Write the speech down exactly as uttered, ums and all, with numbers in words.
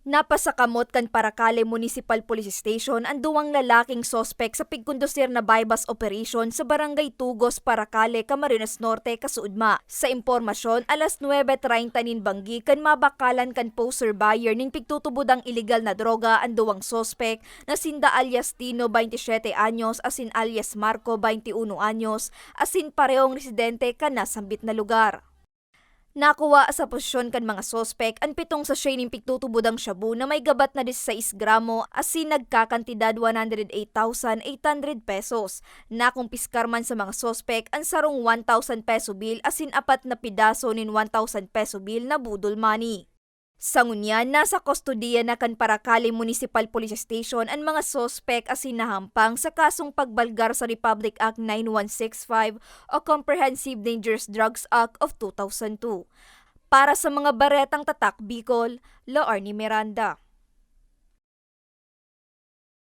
Napasakamot kan Paracale Municipal Police Station an duwang lalaking suspek sa pigkondusir na buy-bust operation sa Barangay Tugos, Paracale, Camarines Norte, kasuodma. Sa impormasyon, alas nuebe treinta nin banggi kan mabakalan kan poser buyer nin pigtutubodang iligal na droga an duwang suspek na sinda alias Tino, baintisiete anyos, asin alias Marco, baintiuno anyos, asin parehong residente kan nasambit na lugar. Nakuha sa posesyon kan mga suspek an pitong sachet nin pigtutubodang shabu na may gabat na diseseis gramo asin nagkakantidad one hundred eight thousand eight hundred pesos. Nakumpiskar man sa mga suspek an sarong one thousand peso bill asin apat na pidaso nin one thousand peso bill na boodle money. Sa ngunyan, nasa kustodiya na kan Paracale Municipal Police Station an mga suspek asin nahampang sa kasong pagbalgar sa Republic Act nine one six five o Comprehensive Dangerous Drugs Act of two thousand two. Para sa mga baretang tatak Bicol, Laarni Miranda.